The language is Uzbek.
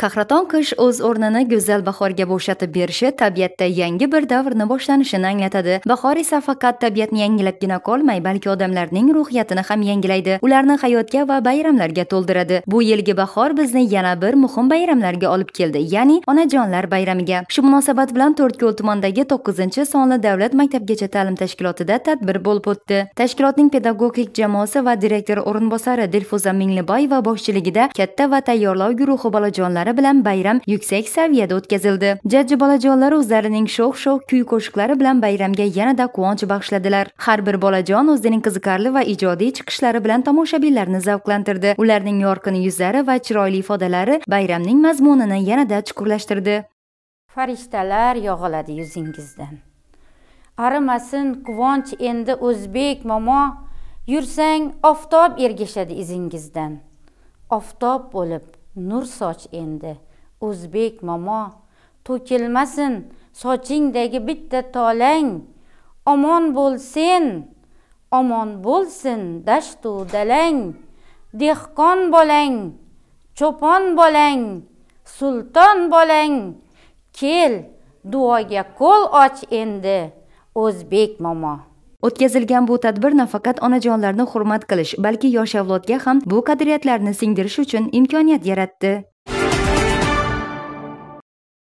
Qahraton qish o'z o'rnini go'zal bahorga bo'shatib berishi tabiatda yangi bir davrni boshlanishini anglatadi. Bahor esa faqat tabiatni yangilabgina qolmay, balki odamlarning ruhiyatini ham yangilaydi, ularni hayotga va bayramlarga to'ldiradi. Bu yilgi bahor bizni yana bir muhim bayramlarga olib keldi, ya'ni onajonlar bayramiga. Shu munosabat bilan To'rtko'l tumanidagi 9-sonli davlat maktabgacha ta'lim tashkilotida tadbir bo'lib o'tdi. Tashkilotning pedagogik jamoasi va direktor o'rinbosari Dilfuza Mingliboyeva boshchiligida katta va tayyorlov guruhi bolajonlari bilan bayram yuksak saviyada o'tkazildi. Jajji bolajonlar o'zlarining sho'x-sho'x kuy-qo'shiqlari bilan bayramga yanada quvonch bag'ishladilar. Har bir bolajon o'zining qiziqarli va ijodiy chiqishlari bilan tomoshabinlarni zavqlantirdi. Ularning yorqin yuzlari va chiroyli ifodalari bayramning mazmunini yanada chuqurlashtirdi. Farishtalar yog'iladi yuzingizdan. Arimasin quvonch endi o'zbek momo, yursang oftob ergashadi izingizdan. Oftob bo'lib nur soch endi o'zbek momo, to'kilmasin sochingdagi bitta tolang. Omon bo'lsin, omon bo'lsin dashtu dalang. Dehqon bolang, cho'pon bolang, sulton bolang, kel duoga qo'l och endi o'zbek momo. O'tkazilgan bu tadbir nafaqat onajonlarni hurmat qilish, balki yosh avlodga ham bu qadriyatlarni singdirish uchun imkoniyat yaratdi.